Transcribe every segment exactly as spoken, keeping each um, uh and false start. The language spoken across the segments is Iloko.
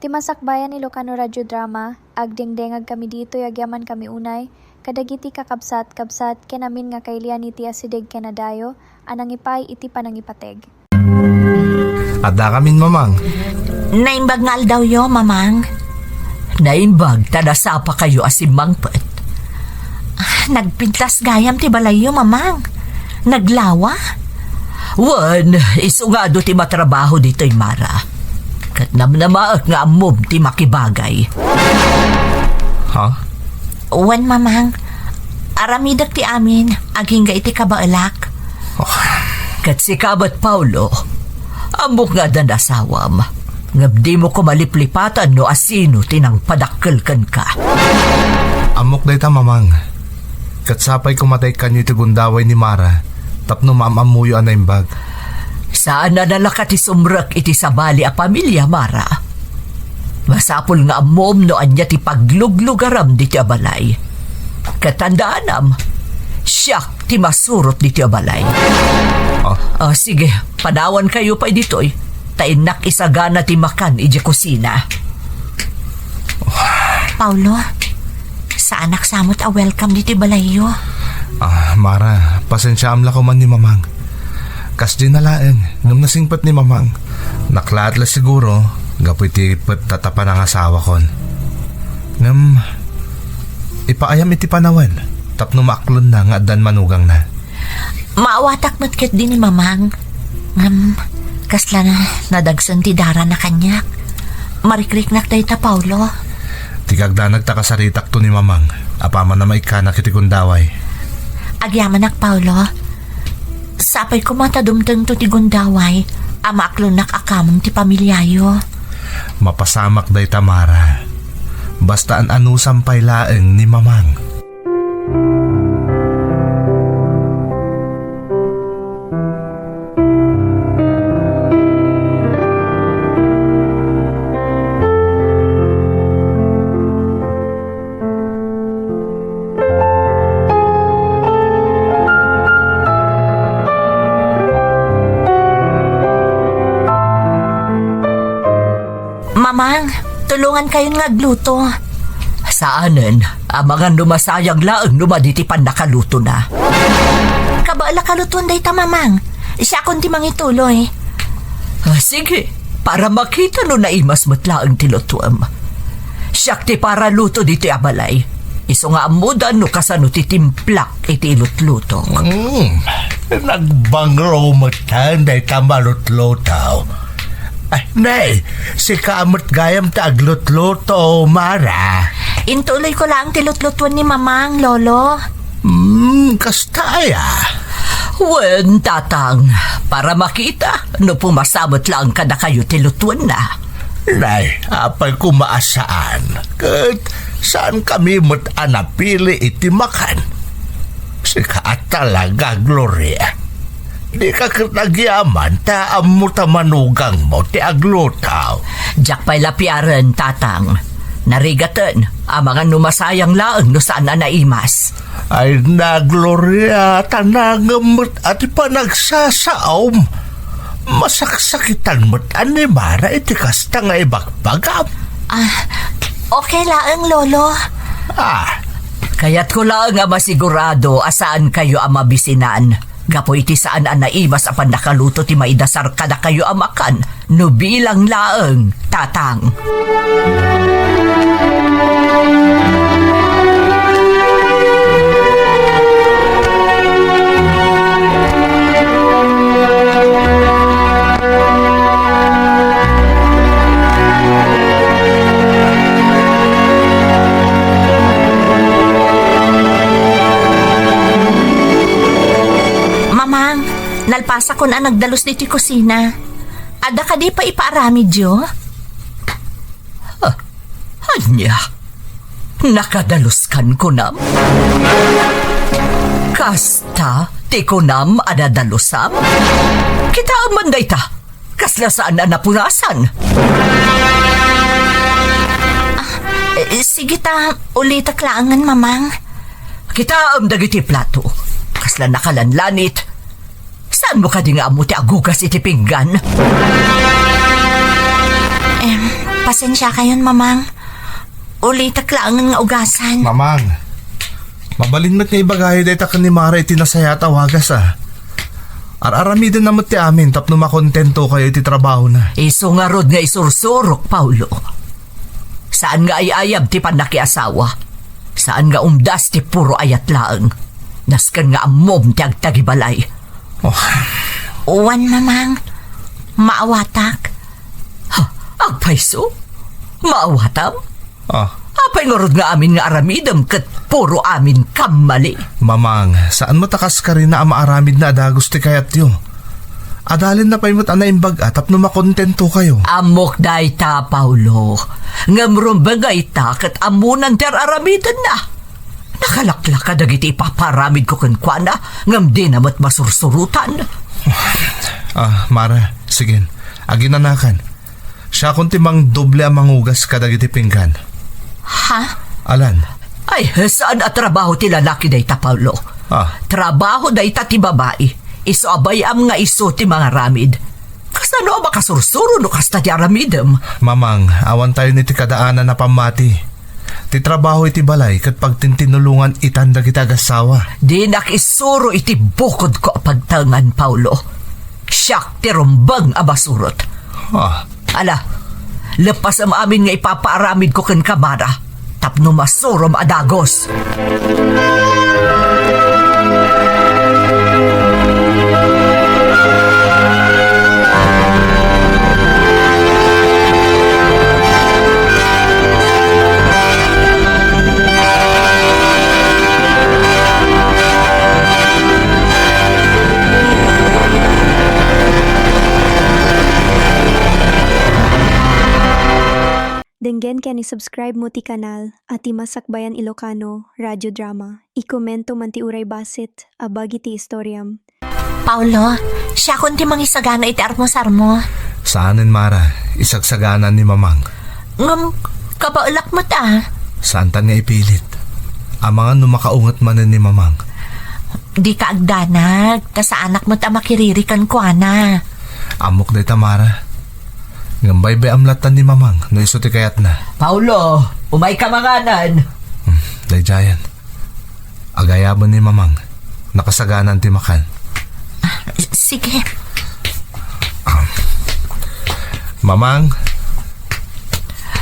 Ti masakbayan Ilocano Radio Drama, agdengdengag kami ditoy agyamankami unay kadagiti kakabsat-kabsat ken amin nga kailian iti asideg ken adayo a nangipaay iti panangipateg. Addakamin, Mamang. Naimbag nga aldawyo, Mamang. Naimbag ta nasapakayo a simmangpet. Ah, nagpintas gayam ti balayyo, Mamang. Naglawa. Wen, isu nga adu ti matrabaho ditoy, Mara. Ket namnamaek nga ammom ti makibagay. Ha? Wen, Mamang. Aramidek ti amin, agingga iti kabaelak. Oh. Ket sika met, Paolo, ammok nga addan asawam. Ngem dimo koma liplipatan no asino ti nangpadakkel kenka. Ammok dayta, Mamang. Ket sapay koma ta ikkanyo iti gundaway ni Mara tapno maam-ammoyo a naimbag. Saan a nalaka ti sumrek iti sabali a pamilia, Mara. Masapul nga ammom no ania ti pagluglugaram ditoy a balay. Ket tandaanam, siak ti masurot ditoy a balay. Ah. Ah, sige, panawankayo pay ditoy, ta innak isagana ti makan idiay kusina. Paolo, saanak sa met a welcome ditoy balayyo. Ah, Mara, pasensiaam la koman ni Mamang. Kasdiay na laeng, ngem nasingpet ni Mamang. Naklaat la siguro, gapu iti pettat a panangasawakon. Ngem, ipaayam iti panawen, tapno maaklonna nga addan manugangna. Maawatak met ketdi ni Mamang. Ngem, kasla na nadagsen ti darana kaniak. Marikriknak dayta, Paolo. Ti kagdanag ta kasaritakto ni Mamang, apaman a maikkanak iti gundaway. Agyamanak, Paolo. Sapay koma ta dumtengto ti gundaway a maaklonnak a kameng ti pamiliayo. Mapasamak dayta, Mara. Basta an-anusam pay laeng ni Mamang. Mamang, tulongankayon nga agluto. Saanen, amangan no masayang laeng no madi ti pannakalutona. Kabaelak a lutuon dayta, Mamang. Siakon ti mangituloy. Ah, sige, para makita no naimas met laeng ti lutuem. Siak ti paraluto ditoy a balay. Isu nga ammoda no kasano ti timplak iti ilutlutok. Mm, nagbangro metten dayta malutluto. Ay, nay, sika met gayam ti aglutluto, Mara. Intuloyko laeng ti lutlutuan ni Mamang, Lolo. Hmm, kasta aya? Wen, Tatang, para makita no pumasa met laeng kadakayo ti lutuenna. Nay, apay koma a saan, ket saankami met a napili iti makan. Sika a talaga, Gloria. Dika ket agyaman ta ammo ta manugangmo ti agluto. Diak pay la piaren, Tatang. Narigaten, amangan no masayang laeng no saan a naimas. Ay na, Gloria, ta nangem met a ti panagsasaom. Masaksakitan met a ni Mara iti kasta nga ibagbagam. Ah, okay laeng, Lolo. Ah. Kayatko laeng a masigurado a saankayo a mabisinan gapu iti saan a naimas a pannakaluto ti maidasar kadakayo a makan no bilang laeng, Tatang. Mamang, nalpasakon a nagdalus ditoy kusina. Adda kadi pay ipaaramidyo? Ah, ania? Nakadaluskan kunam? Kasta ti kunam a nadalusam? Kitaem man dayta. Kasla saan a napurasan. Ah, eh, sige ta, ulitak laengen, Mamang. Kitaem dagiti plato. Kasla nakalanlanit. Saanmo kadi nga ammo ti agugas iti pinggan? Em, Pasensiakayon, Mamang. Ulitek laengen nga ugasan. Mamang, mabalin met nga ibagayo dayta ken ni Mara iti nasayaat a wagas, a. Ar-aramidenna met ti amin tapno makontentokayo iti trabahona. Isu ngarud nga isursurok, Paulo. Saan nga ay-ayab ti pannakiasawa. Saan nga umdas ti puro ayat laeng. Nasken nga ammom ti agtagibalay. Oh. Wen, Mamang. Maawatak. Ha? Agpayso? Maawatam? Ah. Apay ngarud nga amin nga aramidem ket puro amin kammali? Mamang, saan met a kaskarina a maaramidna a dagus ti kayatyo? Adalenna pay met a naimbag-a tapno makontentokayo. Ammok dayta, Paulo. Ngem rumbeng nga ita ket ammonan ti ar-aramidenna. Nakalaklaka dagiti ipapaaramidko kenkuana, ngem dina met masursurotan. Ah, Mara, sige. Aginanakan. Siakon ti mangdoble a mangugas kadagiti pinggan. Ha? Alan. Ay, saan a trabaho ti lalaki dayta, Paulo? Ah. Trabaho dayta ti babai. Isu a bay-am nga isu ti mangaramid. Kasano a makasursuro no kasta ti aramidem? Mamang, awantayon iti kadaanan a pammati. Ti trabaho iti balay ket pagtintinulongan itan dagiti agassawa. Dinak isuro iti bukodko a pagtaengan, Paulo. Siak ti rumbeng a masurot. Ah. Ala, leppasem amin nga ipapaaramidko kenka, Mara, tapno masurom a dagus. Denggen ken i-subscribe mo ti kanal a ti Masakbayan Ilocano Radio Drama. I-komento man ti uray bassit a bagi ti istoriam. Paulo, siakon ti mangisagana iti armusarmo. Saanen, Mara, isagsagana ni Mamang. Ngem, kabaelak met a. Saantan nga ipilit. Amangan no makaunget manen ni Mamang. Dika agdanag, ta saanak met a makiriri kenkuana. Ammok dayta, Mara. Ngem baybay-am latta ni Mamang no isu ti kayatna. Paulo, umayka manganen. Hmm, daydiayen. Agayaben ni Mamang. Nakasaganan ti makan. Ah, s-, sige. Ah. Mamang.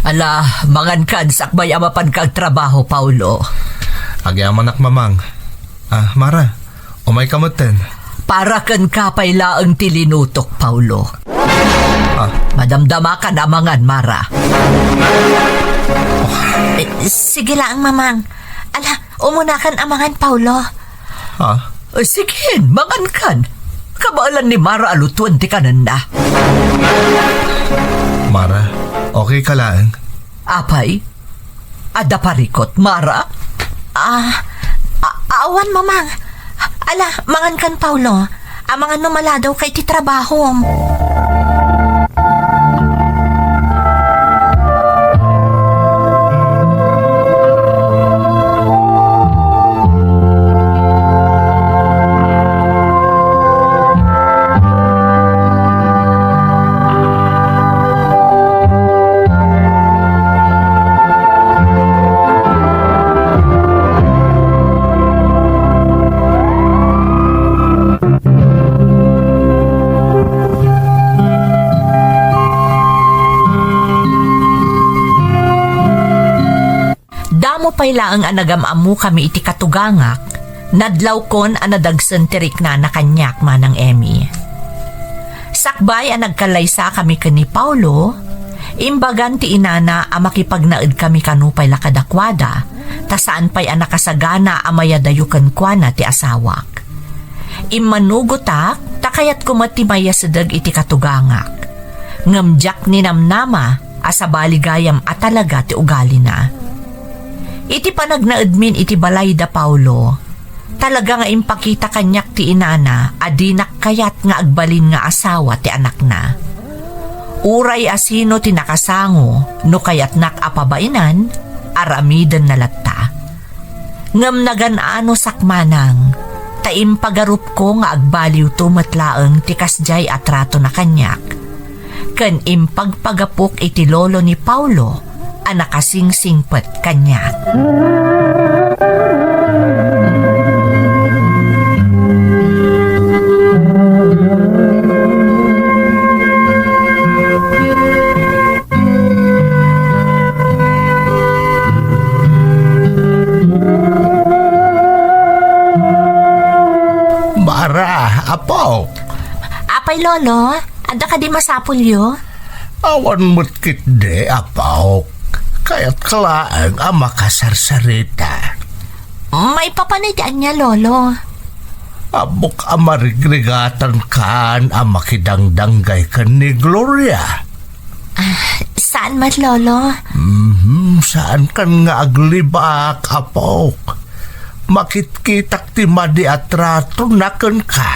Ala, mangankan sakbay a mapanka agtrabaho, Paulo. Agyamanak, Mamang. Ah, Mara, umayka metten. Para kenka pay laeng ti linutok, Paulo. Ah. Madamdamakan a mangan, Mara. Eh, sige laeng, Mamang. Ala, umunakan a mangan, Paulo. Ah? Eh, sige, mangankan. Kabaelan ni Mara a lutuen ti kanenna. Mara, okay ka laeng? Apay? Adda parikut, Mara? Ah, a-, awan, Mamang. Ala, mangankan, Paulo. Amangan no maladawka iti trabahom. Damo pay laeng a nagam-ammokami iti katugangak, nadlawkon a nadagsen ti riknana kaniak, Manang Emmy. Sakbay a nagkallaysakami ken ni Paulo, imbagan ti inana a makipagnaedkami kano pay la kadakuada, ta saan pay a nakasagana a mayadayo kenkuana ti asawak. Immanugotak ta kayatko met ti maiyasideg iti katugangak. Ngem diak ninamnama a sabali gayam a talaga ti ugalina. Iti panagnaedmin iti balay da Paulo, talaga nga impakita kaniak ti inana a dinak kayat nga agbalin nga asawa ti anakna. Uray a sino ti nakasango, no kayatnak a pabainan, aramidenna latta. Ngem nagan-anosak manang, ta impagarupko nga agbaliwto met laeng ti kasdiay a tratona kaniak. ken impagpagapok iti lolo ni Paulo a nakasingsingpet kaniak. Mara, apok. Apay, Lolo, adda kadi masapulyo? Awan met ketdi, apok. Kayatka laeng a makasarsarita. Maipapan iti ania, Lolo? Ammok a marigrigatankan a makidangdanggay ken ni Gloria. Ah, saan met, Lolo? Mhm, saankan nga aglibak, apok. Makitkitak ti madi a tratona kenka.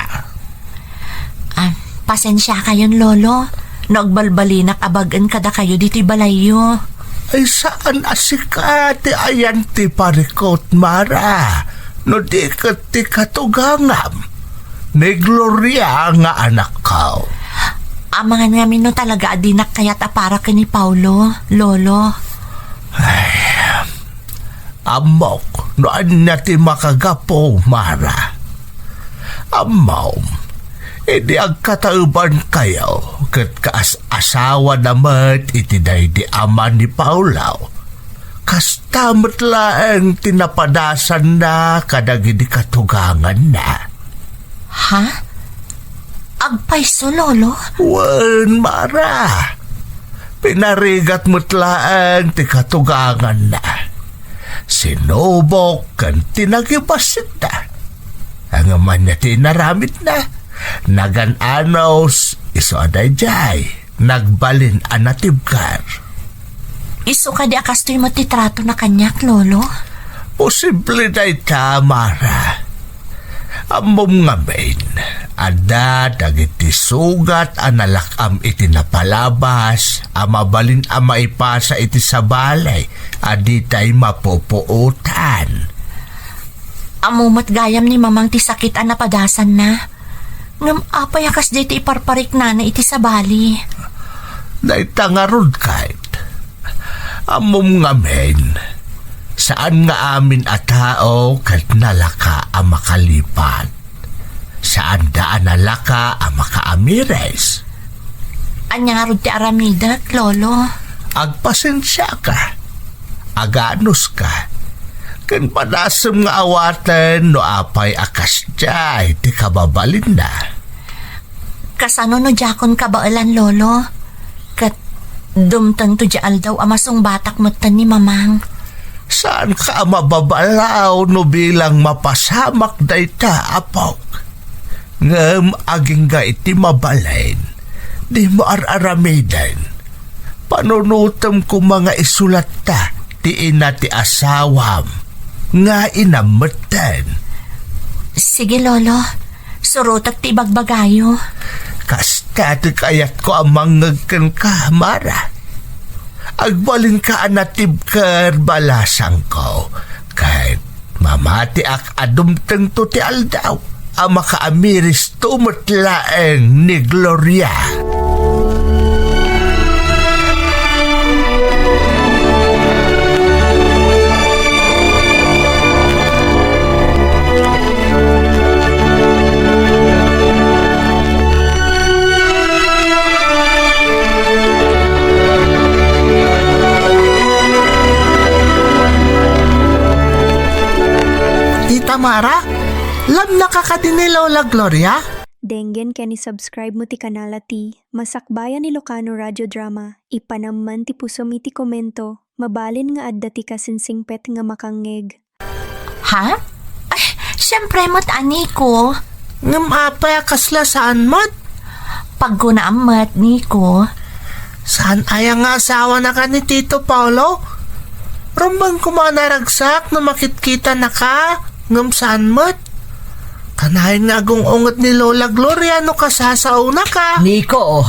Ah, pasensiakayon, Lolo, no agbalbalinak a bag-en kadakayo ditoy balayyo. Ay, saan a sika ti ayan ti parikut, Mara, no di ket ti katugangam, ni Gloria nga anakko. Amangan ngamin no talaga a dinak kayat a para ken ni Paulo, Lolo. Ay, ammok no ania ti makagapu, Mara. Ammom, idi agkataebankayo ket kaas-asawana met iti daydi ama ni Paulo, kasta met laeng ti napadasanna kadagidi katuganganna. Ha? Agpayso, Lolo? Wen, Mara. Pinarigat met laeng ti katuganganna. Sinubok ken ti nagibassit. Ngem ania ti inaramidna? Nagan-anos, isu a daydiay, nagbalin a natibker. Isu kadi a kastoy met ti tratona kaniak, Lolo? Posible dayta, Mara. Ammom ngamin, adda dagiti sugat a nalak-am iti napalabas a mabalin a maipasa iti sabali a ditay mapupuotan. Ammo met gayam ni Mamang ti sakit a napadasanna. Ngem apay a kasdi ti iparpariknana iti sabali? Dayta ngarud ket, ammom ngamin, saan nga amin a tao ket nalaka a makalipat. Saanda a nalaka a makaamiris. Ania ngarud ti aramidek, Lolo? Agpasensiaka. Aganuska. Ken padasem nga awaten no apay a kasdiay ti kababalinna. Kasano no diakon kabaelan, Lolo? Ket dumtengto diay aldaw a masungbatak metten ni Mamang. Saanka a mababalaw no bilang mapasamak dayta, apok. Ngem agingga iti mabalin, dimo ar-aramiden. Panunotem koma nga isu latta ti ina ti asawam, nga inam metten. Sige, Lolo. Surotek ti ibagbagayo. Kasta ti kayatko a mangngeg kenka, Mara. Agbalinka a natibker, balasangko, ket mamatiak a dumtengto ti aldaw a makaamiristo met laeng ni Gloria. Tita Mara, love-naka kadi ni Lola Gloria? Denggen ken i-subscribe mo ti kanal a ti Masakbayan Ilocano Radio Drama. Ipanam man ti pusom iti komento. Mabalin nga adda ti kasingsingpet nga makangngeg. Ha? Ay, siempre met a, Nico. Ngem apay a kasla saan met? Pagkunaam met, Nico. Saan aya nga asawanaka ni Tito Paolo? Rumbeng koma a naragsak no makitkitanaka, ngem saan met? Kanayon nga agung-unget ni Lola Gloria no kasasaonaka. Nico!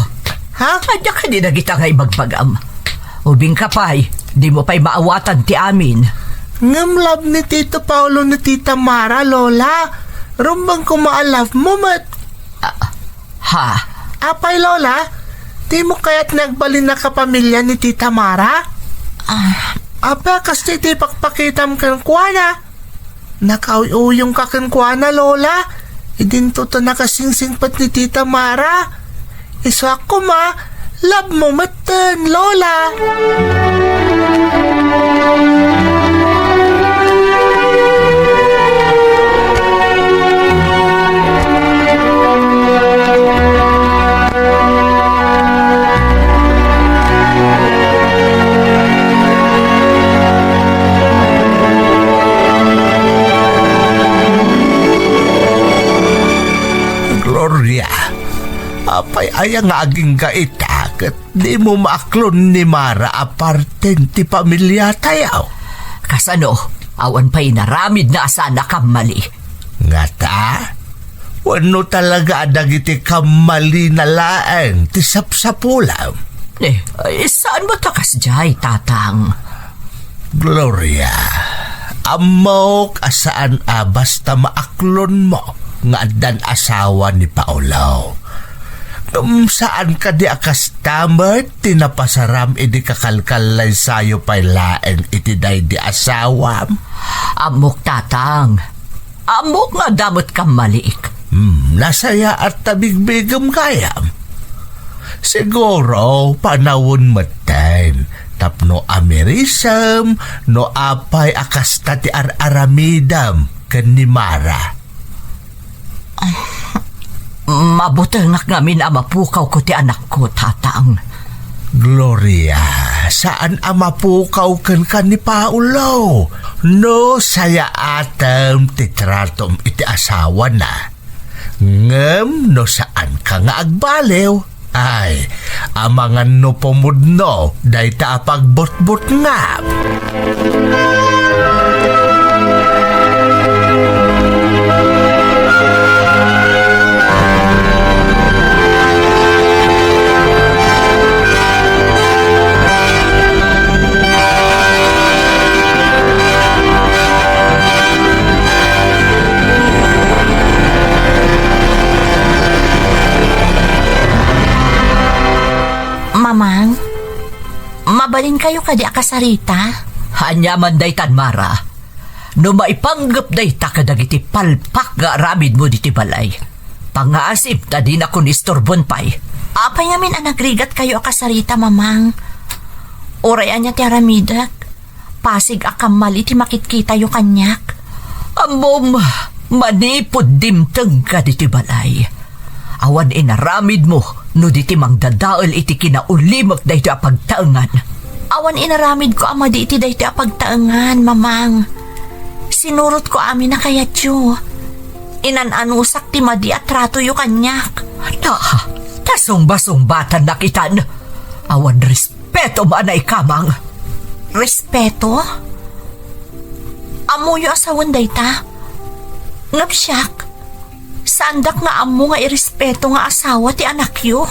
Ha? Adda kadi dagita nga ibagbagam? Ubingka pay, dimo pay maawatan ti amin. Ngem love ni Tito Paolo ni Tita Mara, Lola. Rumbeng koma a love mo met. Ah, ha? Apay, Lola? Dimo kayat nagbalin a kapamilya ni Tita Mara? Ah. Apay a kas ti pakpakitam kenkuana? Nakauyuyongka kenkuana, Lola. Idinto ta nakasingsingpet ni Tita Mara. Isuak koma, love mo metten, Lola. Gloria, apay aya nga agingga ita ket dimo maaklon ni Mara a parten ti pamiliatayo? Kasano? Awan pay inaramidna a saan a kammali. Ngata? Wenno talaga a dagiti kammalina laeng ti sapsapulam? Eh, ay, saan met a kasdiay, Tatang? Gloria, ammok a saan a basta maaklonmo nga addan asawa ni Paolo. Ngem saan kadi a kasta met ti napasaram idi kakalkallaysayo pay laeng iti daydi asawam? Ammok, Tatang. Ammok nga adda met kammaliik. Hmm, nasayaat ta bigbigem gayam. Siguro, panawen metten tapno amirisem no apay a kasta ti ar-aramidem ken ni Mara. Mabutengak ngamin a mapukawko ti anakko, Tatang. Gloria, saan a mapukaw kenka ni Paolo no sayaatem ti tratom iti asawana. Ngem no saanka nga agbaliw, ay, amangan no pumudno dayta a pagbutbutngam. Mamang, mabalinkayo kadi a kasarita? Ania man daytan, Mara? No maipanggep dayta kadagiti palpak nga aramidmo diti balay, pangasim ta dinakon isturbon pay. Apay ngamin a nagrigatkayo a kasarita, Mamang? Uray ania ti aramidek, pasig a kammali ti makitkitayo kaniak. Ammom, manipud dimtengka ditoy balay, awan inaramidmo no di ti mangdadael iti kinaulimek daytoy a pagtaengan. Awan inaramidko a madi iti daytoy a pagtaengan, Mamang. Sinurotko amin a kayatyo. Inan-anusak ti madi a tratoyo kaniak. Ta, ta sungba-sungbatannak itan. Awan respetom a naikamang. Respeto? Ammoyo a sawen dayta. Ngem siak, saandak nga ammo nga irespeto nga asawa ti anakyo.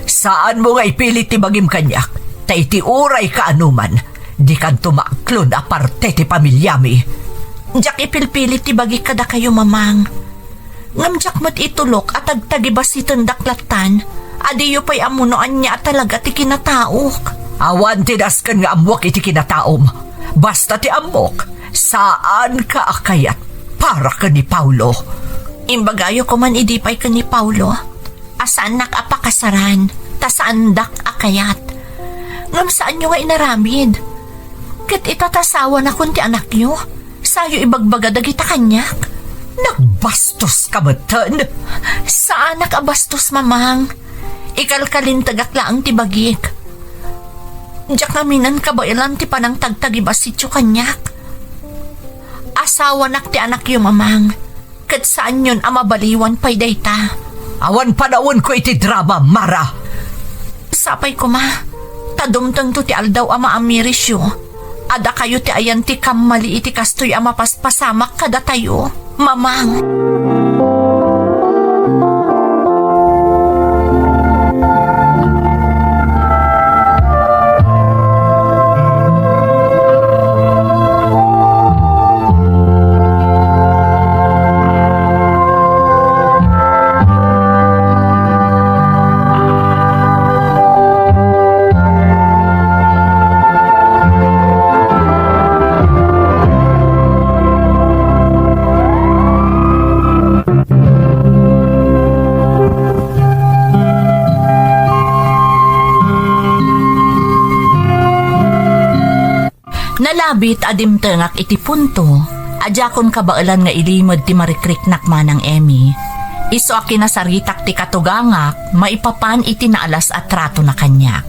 Saanmo nga ipilit ti bagim kaniak, ta iti uray kaanoman, dikanto maaklon a parte ti pamiliami. Diak ipilpilit ti bagik kadakayo, Mamang. Ngem diak met itulok a tagtagibasitendak lattan a diyo pay ammo no ania a talaga ti kinataok. Awan ti dasken nga ammoak iti kinataom. Basta ti ammok, saanka a kayat para ken ni Paolo. Imbagayo koman idi pay ken ni Paolo a saannak a pakasaran, ta saandak a kayat. Ngem saanyo nga inaramid. Ket ita ta asawanakon ti anakyo, sayo ibagbaga dagita kaniak. Nagbastoska metten. Saanak a bastos, Mamang. Ikalkalintegak laeng ti bagik. Diak ngaminen kabaelan ti panangtagtagibasityo kaniak. Asawanak ti anakyo, Mamang. Ket saanyon a mabaliwan pay dayta. Awan panawenko iti drama, Mara. Sapay koma, ta dumtengto ti aldaw a maamirisyo. A dakayo ti ayan ti kammali iti kastoy a mapaspasamak kadatayo, Mamang. Nalabit a dimtengak iti punto a diakon kabaelan nga ilimed ti marikriknak, Manang Emmy. Isu a kinasaritak ti katugangak maipapan iti naalas a tratona kaniak.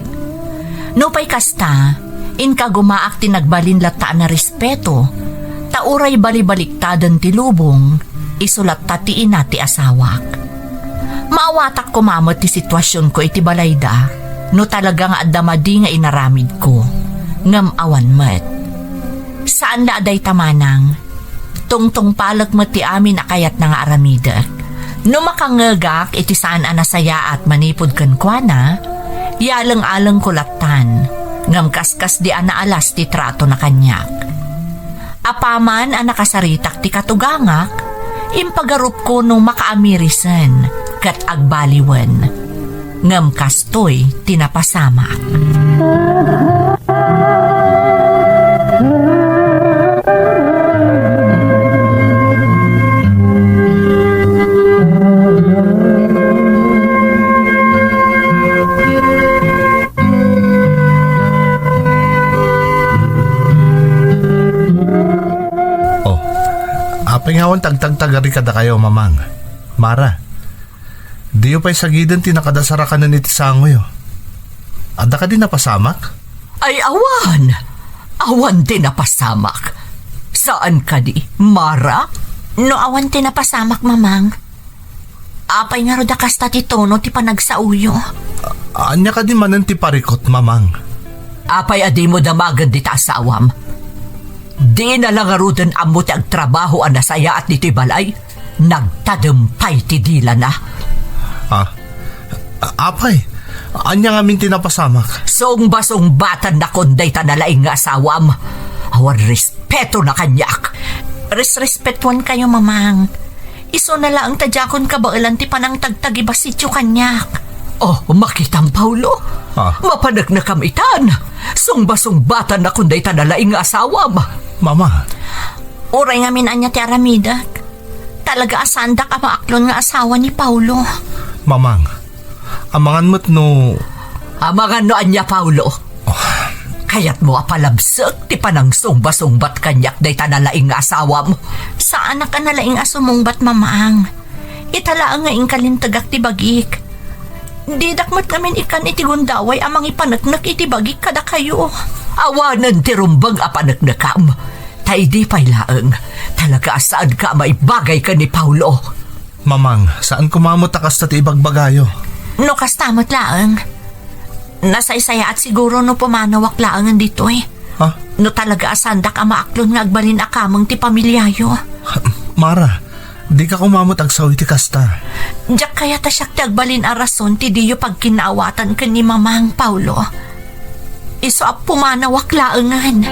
Nupay kasta, inkagumaak ti nagbalin latta a narespeto, ta uray balibaliktaden ti lubong, isu latta ti ina ti asawak. Maawatak koma met ti situasionko iti balayda, no talaga nga adda madi nga inaramidko, ngem awan met. Saan la a dayta, Manang. Tungtungpalek met ti amin a kayatna nga aramidek. No makangngegak iti saan a nasayaat manipud kenkuana, yaleng-alengko lattan, ngem kaskasdi a naalas ti tratona kaniak. Apaman a nakasaritak ti katugangak, impagarupko no makaamirisen ket agbaliwen. Ngem kastoy ti napasamak. Oh, apay nga awan ti agtagtagari kadakayo, Mamang? Mara, diyo pay sagiden ti nakadasarakanen iti sangoyo. Adda kadi napasamak? Ay, awan! Awan ti napasamak. Saan kadi, Mara? No awan ti napasamak, Mamang, apay ngarud a kasta ti tono ti panagsaoyo? A-, ania kadi manen ti parikut, Mamang? Apay a dimo damagen dita asawam? Dina la ngaruden ammo ti agtrabaho a nasayaat ditoy balay? Nagtadem pay ti dilana. Ah, a-, apay, ania ngamin ti napasamak? Sungbasumbatan nakon dayta nalaing nga asawam. Awan respeto na kaniak. Resrespetuan kayo, Mamang. Isuna laeng ta diakon kabaelan ti panangtagtagibasityo kaniak. Oh, makitam, Paulo. Ah. Mapaneknekam itan. Sungbasumbatan nakon dayta nalaing nga asawam. Mama. Uray ngamin ania ti aramidek, talaga a saandak a maaklon nga asawa ni Paulo. Mamang, amangan met no... Amangan no ania, Paulo? Oh. Kayatmo a palabsek ti panangsungba-sungbat kaniak dayta nalaing nga asawam? Saanak a nalaing a sumungbat, Mamang. Ita laeng nga inkalintegak ti bagik. Didak met ngamin ikkan iti gundaway a mangipaneknek iti bagik kadakayo. Awanen ti rumbeng a paneknekam. Ta idi pay laeng, talaga a saanka a maibagay ken ni Paulo. Mamang, saan koma met a kasta ti ibagbagayo. No kasta met laeng, nasaysayaat siguro no pumanawak laengen ditoy. Ha? No talaga a saandak a maaklon nga agbalin a kameng ti pamiliayo. Mara, dika koma met agsaw iti kasta. Diak kayat a siak ti agbalin a rason ti diyo pagkinaawatan ken ni Mamang, Paulo. Isu a pumanawak laengen.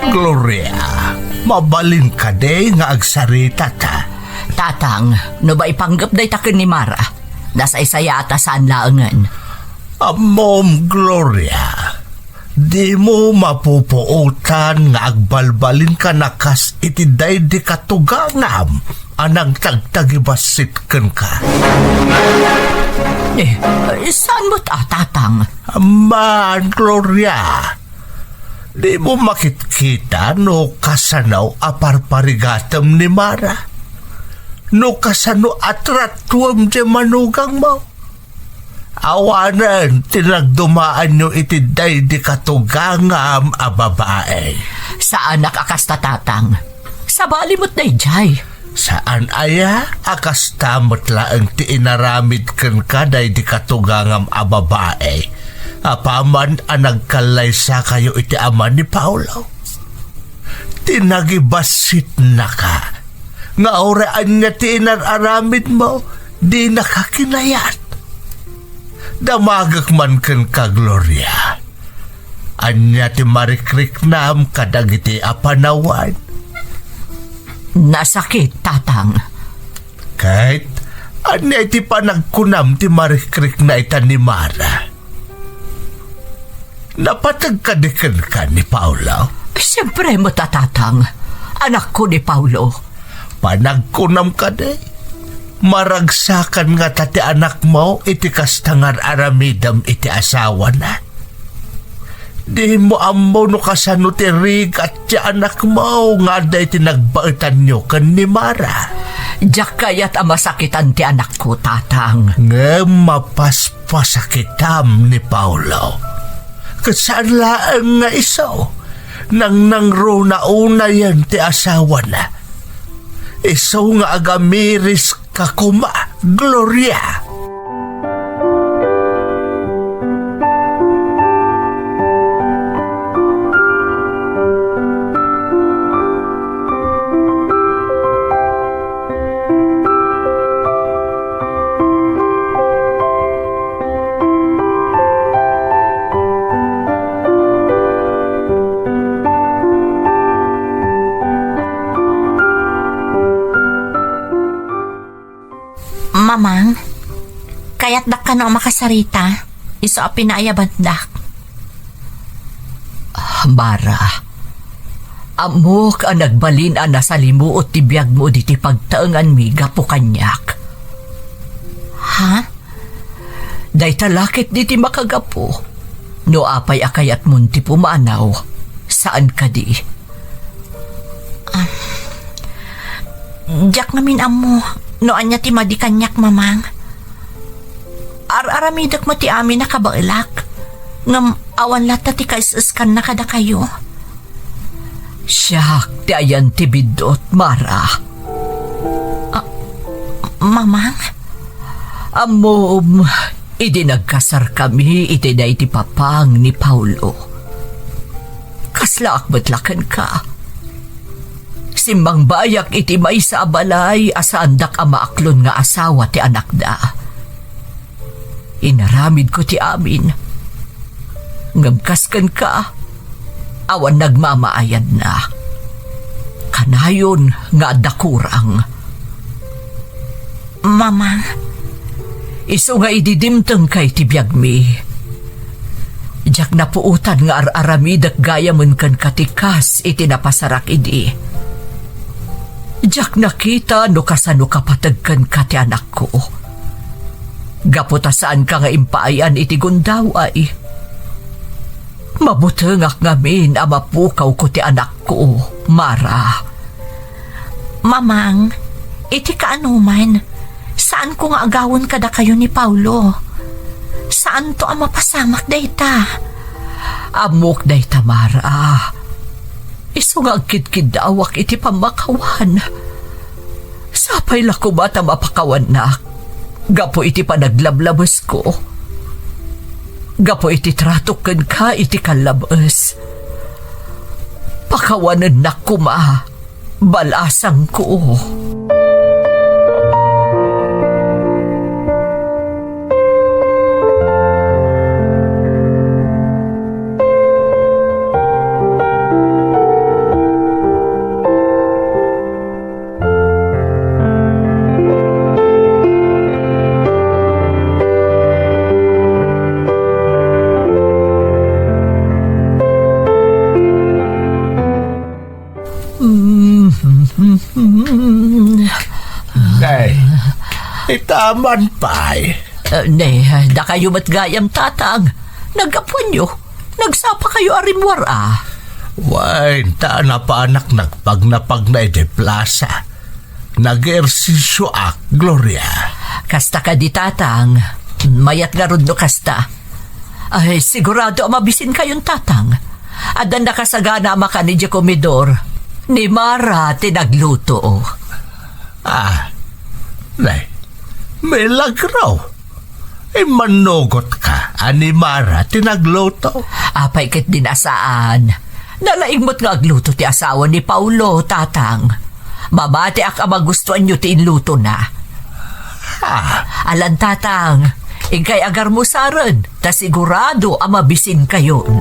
Gloria, mabalin kadi nga agsarita ta? Tatang, no maipanggep dayta ken ni Mara, nasaysayaat a saan laengen. Ammom, Gloria, dimo mapupuotan nga agbalbalinka a kas iti daydi katugangam a nagtagtagibassit kenka. Eh, saan met a, Tatang? Amman, Gloria, dimo makitkita no kasano a parparigatem ni Mara? No kasano a tratuem ti manugangmo? Awanen ti nagdumaanyo iti daydi katugangam a babae. Saanak a kasta, Tatang. Sabali met daydiay. Saan aya a kasta met laeng ti inaramid kenka daydi katugangam a babai, apaman a nagkallaysakayo iti ama ni Paolo? Ti nagibassitnaka nga uray ania ti inar-aramidmo, dinaka kinayat. Damagek man kenka, Gloria. Ania ti marikriknam kadagiti a panawen? Nasakit, Tatang. Ket ania iti panagkunam ti marikrikna ita ni Mara? Napateg kadi kenka ni Paolo? Siempre met a, Tatang. Anakko ni Paolo. Panagkunam kadi, maragsakan ngata ti anakmo iti kasta nga ar-aramidem iti asawana? Dimo ammo no kasano ti rigat ti anakmo nga adda iti nagbaetanyo ken ni Mara. Diak kayat a masakitan ti anakko, Tatang. Ngem mapaspasakitam ni Paolo. Ket saan laeng nga isu, nangnangruna unayen ti asawana. Isu nga agamiris ka koma, Gloria. Mamang, kayatdak kano a makasarita, isu a pinaayabandak. Mara, ammok a nagbalin a nasalimuot ti biagmo diti pagtaenganmi gapu kaniak. Ha? Dayta la ketdi ti makagapu. No apay a kayatmon ti pumanaw, saan kadi? Ah, diak ngamin ammo no ania ti madi kaniak, Mamang. Ar-aramidek met ti amin a kabaelak, ngem awan latta ti kaes-eskanna kadakayo. Siak ti ayan ti biddut, Mara. Ah, Mamang? Ammom, idi nagkasarkami iti daydi papang ni Paolo, kaslaak met la kenka. Simmangbayak iti maysa a balay a saandak a maaklon nga asawa ti anakda. Inaramidko ti amin. Ngem kas kenka, awan nagmamaayadna. Kanayon nga adda kurang. Mama. Isu nga idi dimtengka iti biagmi, diak napuotan nga ar-aramidek gayamen kenka ti kas iti napasarak idi. Diak nakita no kasano kapateg kenka ti anakko. Gapu ta saanka nga impaay-an iti gundaway. Mabutengak ngamin a mapukawko ti anakko, Mara. Mamang, iti kaanoman, saanko nga agawen kadakayo ni Paolo. Saanto a mapasamak dayta. Ammok dayta, Mara. Isu nga agkidkiddawak iti pammakawan. Sapay la koma ta mapakawannak gapu iti panaglablabesko. Gapu iti tratok kenka iti kallabes. Pakawanennak koma, balasangko. Nay, itaman pay. Eh, ne, dakayo met gayam, Tatang. Naggapuanyo. Nagsapakayo a rimmuar, a. Wen, ta napanak nagpagnapagna iti plasa. Nag-ehersisioak, Gloria. Kasta kadi, Tatang. Mayat ngarud no kasta. Ay, sigurado a mabisinkayon, Tatang. Adda nakasagana a makan idiay komedor. Ni Mara ti nagluto. Ah, nay, milagro. Immanugot ka, a ni Mara ti nagluto. Apay ket din a saan. Nalaing met nga agluto ti asawa ni Paulo, Tatang. Mamatiak a magustuanyo ti inlutona. Ah. Alan, Tatang, inkay agarmusaren. Ta sigurado a mabisinkayon.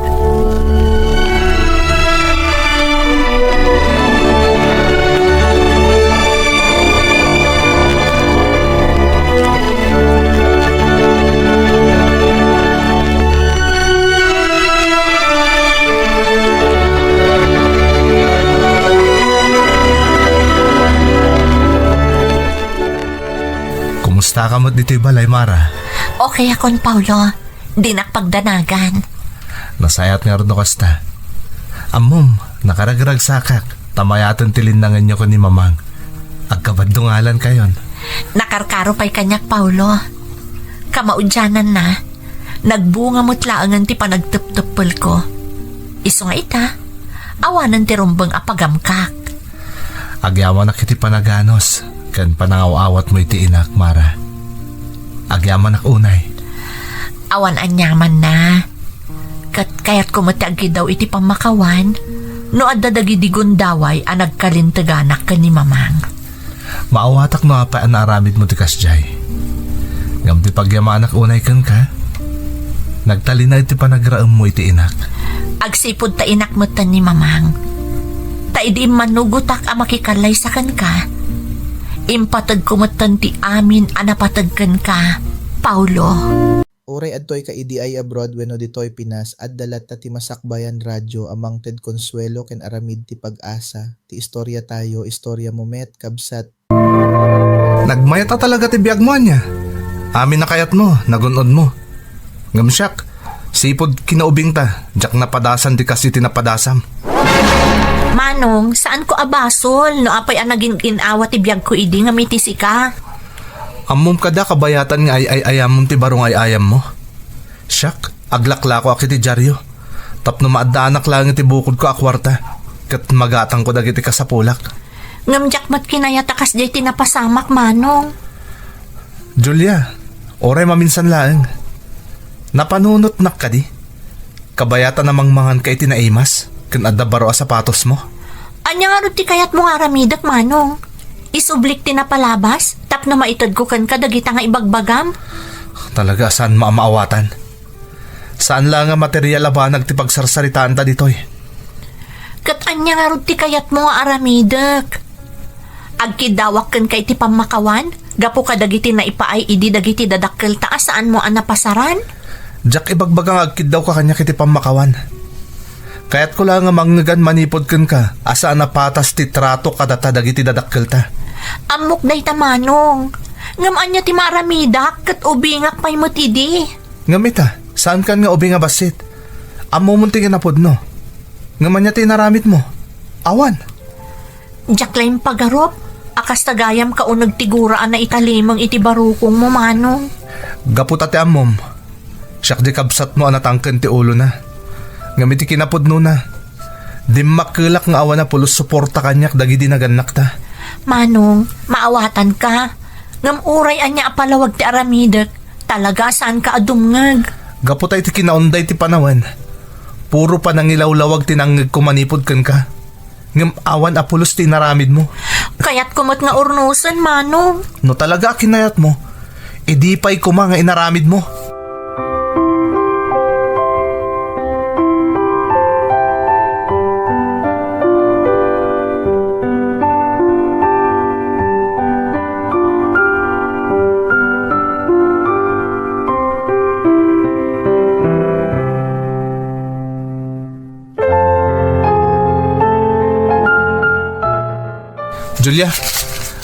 Kumusta ka met ditoy balay, Mara? Okay akon, Paulo. Dinak pagdanagan. Nasayaat ngarud no kasta. Ammom, nakaragragsakak, ta mayaten ti linnangenyo ken ni Mamang. Agkabaddungalankayon. Nakarkaro pay kaniak, Paulo. Kamaudiananna, nagbunga met laengen ti panagtepteppelko. Isu nga ita, awanen ti rumbeng a pagamkak. Agyamanak iti panaganus ken panangaw-awatmo iti inak, Mara. Agyamanak unay. Awan aniamanna. Ket kayatko met ti agkiddaw iti pammakawan no adda dagidi gundaway a nagkalinteganak ken ni Mamang. Maawatak no apay a naaramidmo ti kasdiay. Ngem ti pagyamanak unay kenka, nagtalinaed ti panagraemmo iti inak. Agsipud ta inak metten ni Mamang. Ta idi immanugotak a makikallaysa kenka, impategko metten ti amin a napateg kenka, Paulo. Uray adtoyka idiay abroad wenno ditoy Pinas, adda latta ti masakbayan radyo a mangted konsuelo ken aramid ti pag-asa. Ti istoriatayo, istoriamo met, kabsat. Nagmayat a talaga ti biagmo, ania? Amin a kayatmo, nagun-odmo. Ngem siak, sipud kinaubingta, diak napadasan ti kas iti napadasam. Manong, saanko a basol no apay a nagingin-awa ti biagko idi ngem iti sika. Ammom kada kabayatan nga ay-ay-ayamon ti baro nga ay-ayammo? Siak, aglaklakoak iti diario tapno maaddaanak laeng iti bukodko a kuarta ket magatangko dagiti kasapulak. Ngem diak met kinayat a kasdiay ti napasamak, Manong. Julia, uray maminsan laeng. Napanunotnak kadi? Kabayatan a mangmanganka iti naimas ken adda baro a sapatosmo. Ania ngarud ti kayatmo nga aramidek, Manong? Isublik ti napalabas tapno maitedko kenka dagita nga ibagbagam? Talaga a saan maamaawatan. Saan la nga material a banag ti pagsarsaritaanta ditoy. Ket ania ngarud ti kayatmo nga aramidek? Agkiddawak kenka iti pammakawan gapu kadagiti naipaay idi dagiti dadakkelta a saanmo a napasaran? Diak ibagbaga nga agkiddawka kaniak iti pammakawan. Kayatko la nga mangngegan manipud kenka a saan a patas ti trato kadata dagiti dadakkelta. Ammok dayta, Manong. Ngem ania ti maaramidak ket ubingak pay met idi? Ngem ita, saankan nga ubing a bassit. Ammomon ti kinapudno. Ngem ania ti inaramidmo? Awan. Diak la impagarup a kasta gayam kauneg ti gura a naitalimeng iti barukongmo, Manong. Gapu ta ti ammom, siak di kabsatmo a natangken ti ulona. Ngem iti kinapudnona, dimmakkelak nga awan a pulos suporta kaniak dagidi nagannakta. Manong, maawatanka. Ngem uray ania a palawag ti aramidek, talaga a saanka a dumngeg. Gapu ta iti kinaunday ti panawen, puro panangilawlawag ti nangngegko manipud kenka. Ngem awan a pulos ti inaramidmo. Kayatko met nga urnosen, Manong. No talaga a kinayatmo, idi pay koma nga inaramidmo. Julia,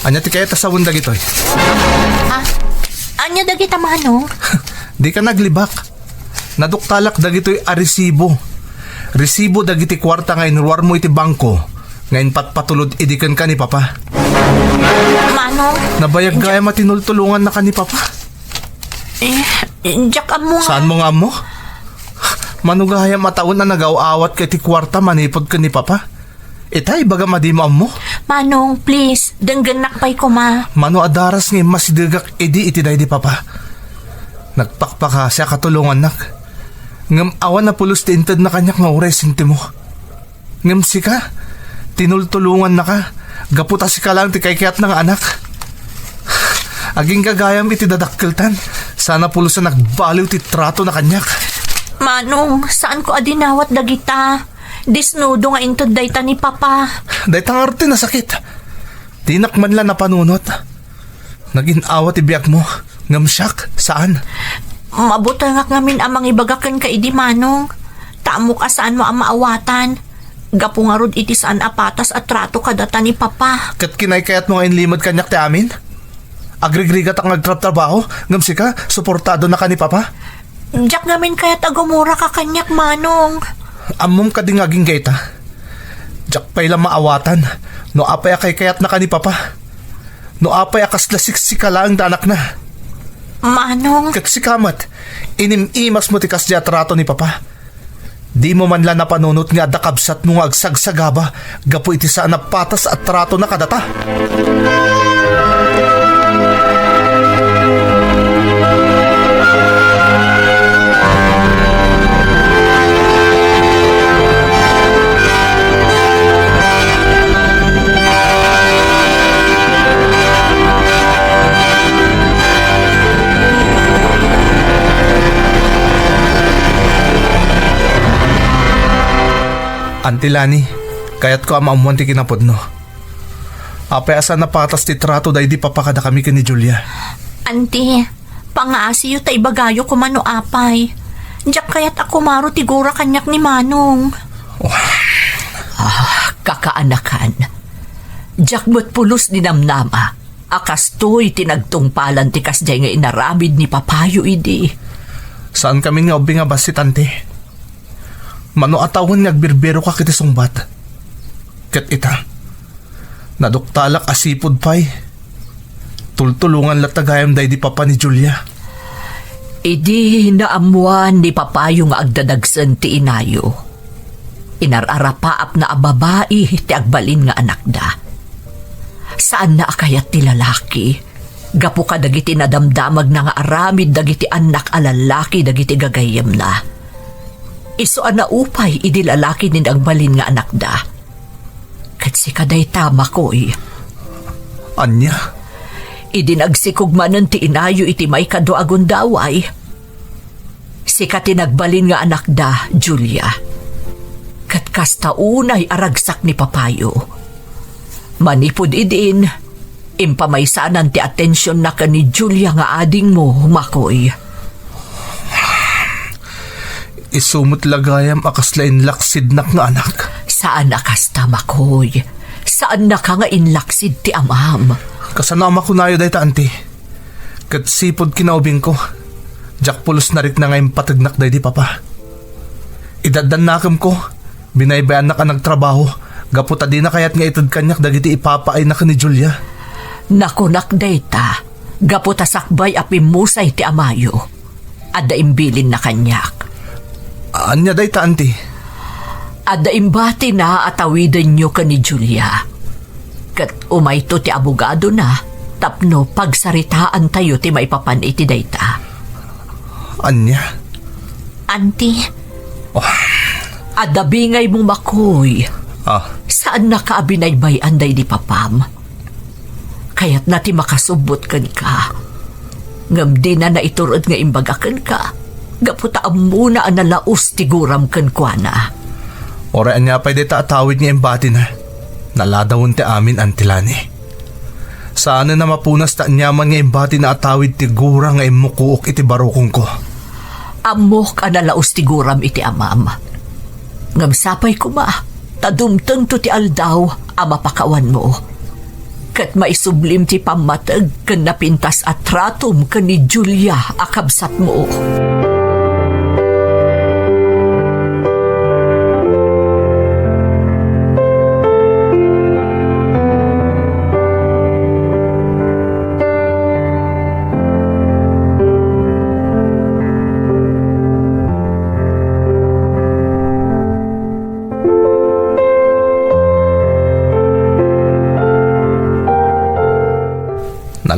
ania ti kayat a sawen dagitoy? Ah, ania dagita, Manong? Dika naglibak. Naduktalak dagitoy a resibo. Resibo dagiti kuarta nga inruarmo iti bangko nga impatpatulod idi kenka ni Papa. Manong, nabayag gayam a tinultulongannaka ni Papa. Eh, diak ammo nga. Saanmo nga ammo? Mano gayam a tawen a nagaw-awatka iti kuarta manipud ken ni Papa? Itay, ibagam a dimo ammo? Manong, please, denggennak pay koma. Mano a daras nga immasidegak idi iti daydi papa. Nagpakpakasiak a tulongannak. Ngem awan a pulos ti intedna kaniak nga uray sentimo. Ngem sika, tinultulongannaka, gapu ta sika laeng ti kaikayatna nga anak. Aginggagayam iti dadakkeltan, saan a pulos a nagbaliw ti tratona kaniak. Manong, saanko a dinawat dagita. Disnudo nga inted dayta ni Papa. Dayta ngarud ti nasakit. Dinak man la napanunot. Nagin-awa ti biagmo, ngem siak, saan. Mabutengak ngamin a mangibaga kenka idi, Manong. Ta ammok a saanmo a maawatan. Gapu ngarud iti saan a patas a trato kadata ni Papa. Ket kinaykayatmo nga inlimed kaniak ti amin? Agrigrigatak nga agtrabtrabaho, ngem sika, suportadonaka ni Papa? Diak ngamin kayat a gumuraka kaniak, Manong. Ammom kadi nga agingga ita? Diak pay la maawatan no apay a kaykayatnaka ni Papa. No apay a kasla siksika laeng ti anakna. Manong. Ket sika met, inim-imasmo ti kasdi a trato ni Papa. Dimo man la napanunot nga adda kabsatmo nga agsagsagaba gapu iti saan a patas a tratona kadata. Auntie Lani, kayatko a maammuan ti kinapudno. Apay a saan a patas ti trato daydi papa kadakami ken ni Julia? Auntie, pangaasiyo ta ibagayo koma no apay. Diak kayat a kumaro ti gura kaniak ni Manong. Ah, kakaanakan. Diak met pulos dinamnama a kastoy ti nagtungpalan ti kasdiay nga inaramid ni papayo idi. Saankami nga ubbing a bassit, Auntie. Mano a tawen nga agbirbiroka iti sungbat. Ket ita, naduktalak a sipud pay. Tultulongan latta gayam daydi papa ni Julia. Idi naammuan ni papayo nga agdadagsen ti inayo, inar-arapaapna a babai ti agbalin nga anakda. Saanna a kayat ti lalaki, gapu kadagiti nadamdamagna nga aramid dagiti annak a lallaki dagiti gagayyemna. Isu a naupay idi lalaki ni nagbalin nga anakda. Ket sika dayta, Makoy. Ania? Idi nagsikog manen ti inayo iti maikadua a gundaway, sika ti nagbalin nga anakda, Julia. Ket kasta unay a ragsak ni papayo. Manipud idin, impamaysanan ti atensionna ken ni Julia nga adingmo, Makoy. Isu met la gayam a kasla inlaksidnak nga anak. Saan a kasta, Makoy. Saannaka nga inlaksid ti amam. Kasano a makunayo dayta, Auntie? Ket sipud kinaubingko, diak pulos narikna nga impategnak daydi papa. Idaddannakemko, binaybay-annak a nagtrabaho, gapu ta dina kayat nga ited kaniak dagiti ipapaayna ken ni Julia. Nakunak dayta, gapu ta sakbay a pimmusay ti amayo. Adda imbilinna kaniak. Ania dayta, Auntie? Adda imbatina a tawidenyo ken ni Julia. Ket umayto ti abogadona tapno pagsaritaantayo ti maipapan iti dayta. Ania? Auntie. Oh. Adda bingaymo, Makoy. Ah. Saannaka a binaybay-an daydi papam. Kayatna ti makasubbot kenka. Ngem dina naitur-ed nga imbaga kenka, gapu ta ammona a nalaus ti guram kenkuana. Uray ania pay dayta a tawid nga imbatina, naladawen ti amin, Auntie Lani. Saanen a mapunas ta aniaman nga imbatina a tawid ti gura nga immukuok iti barukongko. Ammok a nalaus ti guram iti amam. Ngem sapay koma, ta dumtengto ti aldaw a mapakawanmo. Ket maisublim ti pammateg ken napintas a tratom ken ni Julia a kabsatmo.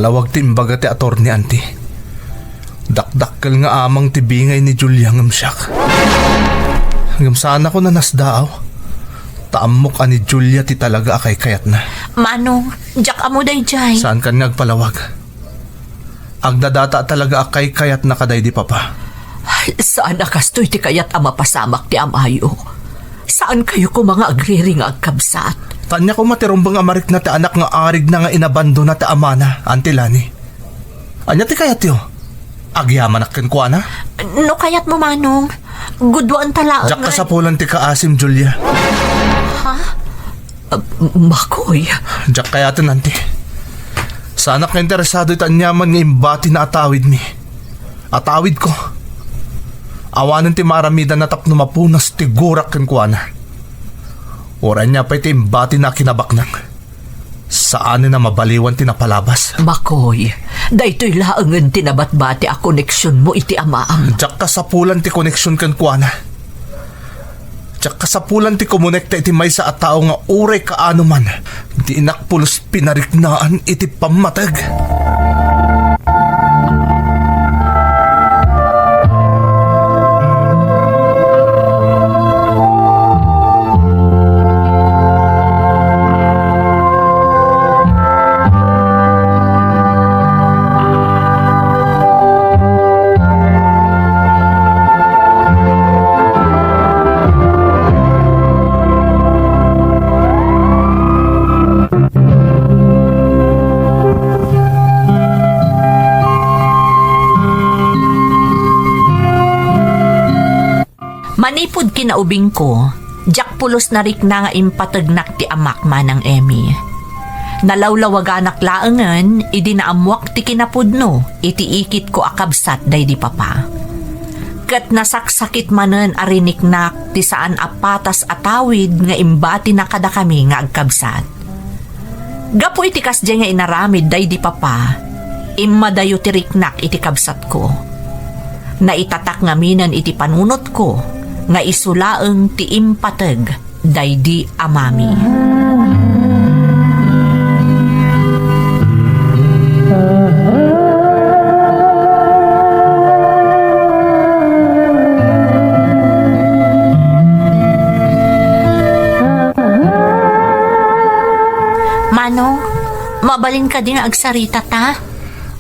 Awag ti imbaga ti attorney, anti. Dakdakkel nga amang ti bingay ni Julia ngem siak. Ngem saanakon a nasdaaw. Ta ammok a ni Julia ti talaga a kaykayatna. Manong, diak ammo daydiay. Saan kan nga agpalawag? Agdadata talaga a kaykayatna kadaydi papa. Saan a kastoy ti kayat a mapasamak ti amayo. Saan kayo koma nga agriri nga agkabsat? Ania koma ti rumbeng a marikna ti anak nga arigna nga inabandona ti amana, Auntie Lani? Ania ti kayatyo? Agyamanak kenkuana? No kayatmo, Manong, guduaenta laeng. Diak nga kasapulan ti kaasim, Julia. Ha? Ah, Makoy. Diak kayaten, Auntie. Saanak nga interesado iti aniaman nga imbati na atawidmi. Atawidko. Awanen ti maaramidanna tapno mapunas ti gurak kenkuana. Uray ania pay ti imbati na kinabaknang. Saanen a mabaliwan ti napalabas. Makoy, daytoy laengen ti nabatbati a koneksionmo iti amam. Diak kasapulan ti koneksion kenkuana. Diak kasapulan ti kumonekta iti maysa a tao nga uray kaano man, dinak pulos pinariknaan iti pammateg. Manipud kinaubingko, diak pulos narikna nga impategnak ti amak, Manang Emmy. Nalawlawaganak laengen idi naammuak ti kinapudno iti ikitko a kabsat daydi papa. Ket nasaksakit manen a riniknak ti saan a patas a tawid nga imbatina kadakami nga agkabsat. Gapu iti kasdiay nga inaramid daydi papa, immadayo ti riknak iti kabsatko. Naitatak ngamin iti panunotko nga isu laeng ti impateg daydi amami. Manong, mabalin kadi nga agsaritata?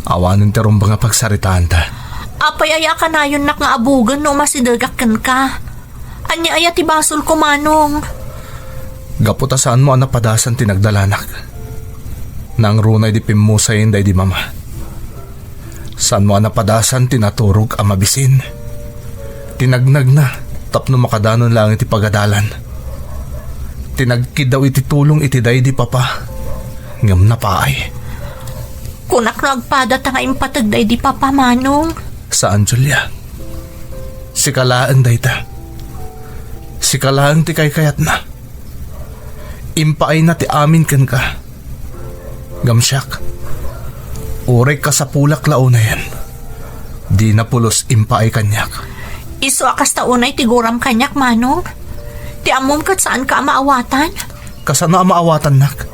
Awanen ti rumbeng a pagsaritaanta. Apay aya a kanayonnak nga abugen no umasidegak kenka? Ania aya ti basolko, Manong? Gapu ta saanmo a napadasan ti nagdalanak. Nangruna idi pimmusayen daydi mama. Saanmo a napadasan ti naturog a mabisin. Ti nagnagna tapno makadanon laeng iti pagadalan. Ti nagkiddaw iti tulong iti daydi papa. Ngem napaay. Kunak no agpadata nga impateg daydi papa, Manong. Saan, Julia. Sika laeng dayta. Sika laeng ti kaykayatna. Impaayna ti amin kenka. Ngem siak, uray kasapulak la unayen, dina pulos impaay kaniak. Isu a kasta unay ti guram kaniak, Manong. Ti ammom ket saanka a maawatan. Kasano a maawatannak?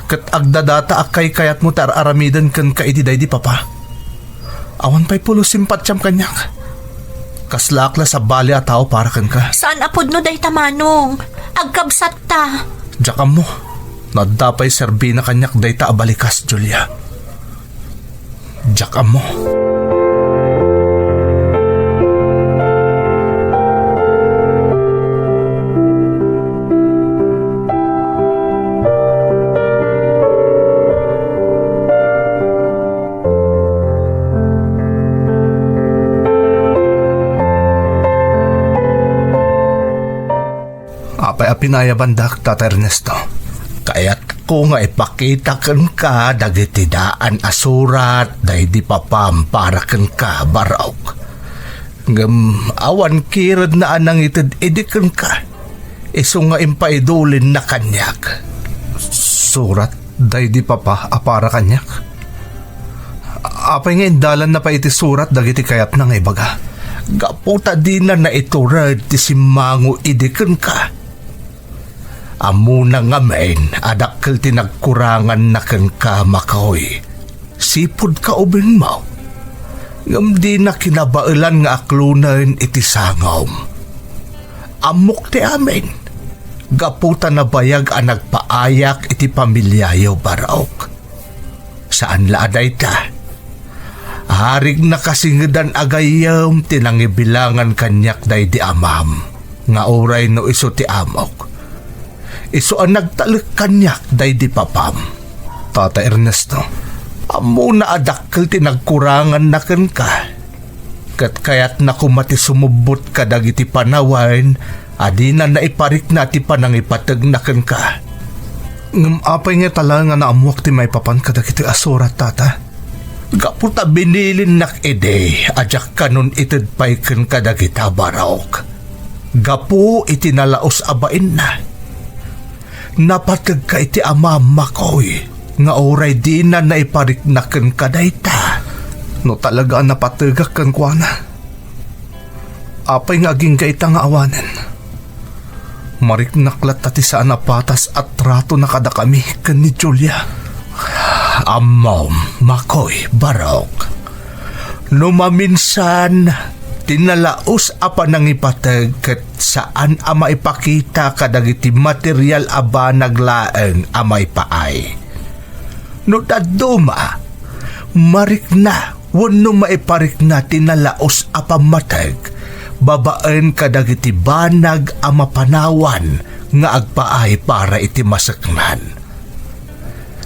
Ket agdadata a kaykayatmo ti ar-aramiden kenka iti daydi papa. Awan pay pulos simpatiam kaniak. Kaslaak la sabali a tao para kenka. Saan a pudno dayta, Manong. Agkabsatta. Diak ammo. No adda pay serbina kaniak dayta a balikas, Julia. Diak ammo. Apay a pinayabandak, Tata Ernesto? Kayatko nga ipakita kenka dagiti daan a surat daydi papam para kenka, Barok. Ngem awan kiredna a nangited idi kenka. Isu nga impaidulinna kaniak. Surat daydi papa a para kaniak? Apay nga indalanna pay iti surat dagiti kayatna nga ibaga? Gapu ta dina naitured ti simmango idi kenka. Ammona ngamin a dakkel ti nagkuranganna kenka, Makoy. sipud kaubingmo, ngem dina kinabaelan nga aklonen iti sangom. Ammok ti amin, gapu ta nabayag a nagpaayak iti pamiliayo, Barok. Saan la a dayta. Arik nakasingedan a gayyem ti nangibilangan kaniak daydi amam, nga uray no isu ti amok, isu a nagtalek kaniak daydi papam. Tata Ernesto, ammona a dakkel ti nagkuranganna kenka. Ket kayatna koma ti sumubbot kadagiti panawen a dina naiparikna ti panangipategna kenka. Ngem apay nga ita laeng a naammuak ti maipapan kadagiti asurat, Tata? Gapu ta binilinnak idi a diak kanon ited pay ken kadagita, Barok. Gapu iti nalaus a bainna. Napategka iti amam, Makoy, nga uray dina naiparikna kenka dayta. No talaga a napategak kenkuana, apay nga agingga ita nga awanen? Mariknak latta ti saan a patas a tratona kadakami ken ni Julia. Ammom, Makoy, Barok. No maminsan, ti nalaus a panangipateg ket saan a maipakita kadagiti material a banag laeng a maipaay. No dadduma, marikna wenno maiparikna ti nalaus a pammateg babaen kadagiti banag a mapanawan nga agpaay para iti maseknan.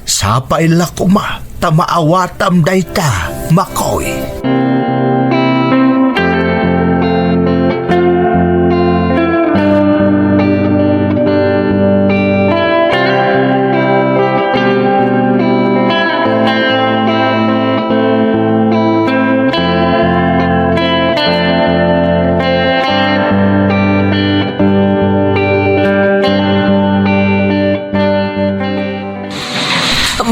Sapay la koma ta maawatam dayta, Makoy.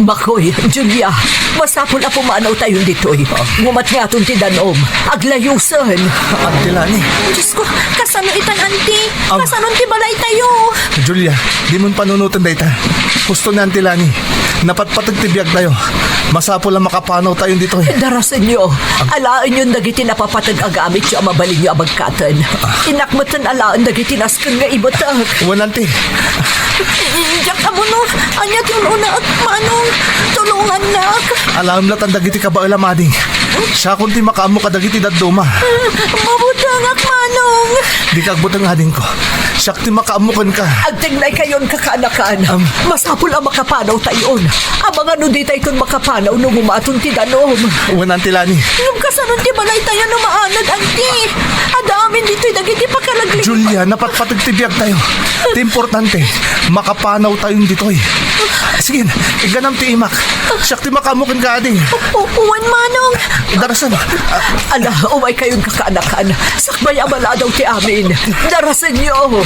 Makoy, Julia, masapul a pumanawtayon ditoy. Ah. Ngumat ngaton ti dan-om. Aglayusen. Auntie Lani. Diyos ko, kasano itan, Auntie? Am- Kasano ti balaytayo? Julia, dimon panunoten dayta. Husto ni Auntie Lani. Napatpateg ti biagtayo. Masapul a makapanawtayon ditoy. Darasenyo. Alaenyon dagiti napapateg a gamityo a mabalinyo a bagkaten. Ah. Innak metten alaen dagiti nasken nga ibetek. Wen, Auntie. Diak ammo no ania ti un-unaak, Manong. Tulongannak. Alaem latan dagiti kabaelam, ading. Siakon ti makaammo kadagiti dadduma. Mabutengak, Manong. Dika agbuteng, adingko. Siak ti makaammo kenka. Agtengnaykayon, kakaanakan. Am. Masapul a makapanawtayon. Amangan no ditayton makapanaw no ngumaton ti danum. Wen, Auntie Lani. Ngem kasano ti balaytayo no maanad, Auntie? Adda amin ditoy dagiti pakaraglim. Julia, napatpateg ti biagtayo. Ti importante, makapanawtayon ditoy. Sige, igganam ti imak. Siak ti makaammo kenka, ading. O, o, wen, Manong. Darasan. Ala, umaykayon, kakaanakan. Sakbay a maladaw ti amin. Darasenyo.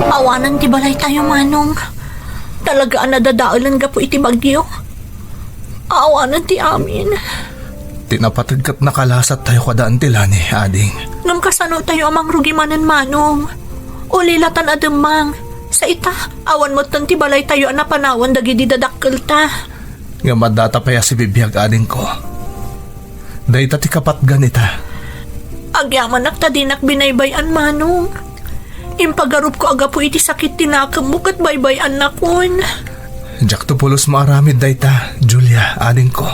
Awanen ti balaytayo, Manong. Talaga a nadadaelen gapu iti bagyo. Awanen ti amin. Ti napateg ket nakalasattayo kada Auntie Lani, ading. Ngem kasanotayo a mangrugi manen, Manong? Ulila tan a demmang. Sa ita, awan metten ti balaytayo a napanawan dagidi dadakkelta. Ngem addata pay a sibibiag, adingko. Dayta ti kapatgan ita. Agyamanak ta dinak binaybay-an, Manong. Impagarupko a gapu iti sakit ti nakemmo ket baybay-annakon. Diakto pulos maaramid dayta, Julia, adingko.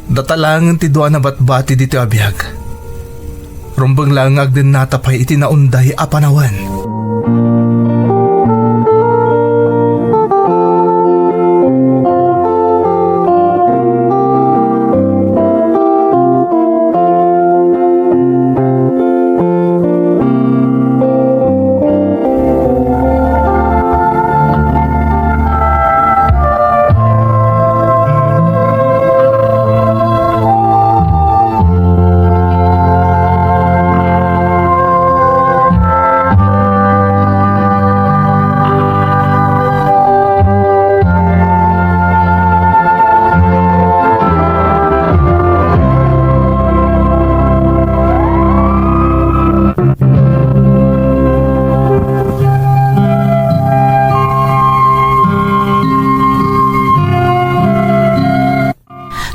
Data laengen ti dua a nabatbati ditoy a biag. Rumbeng laeng nga agdennata pay iti naunday a panawen.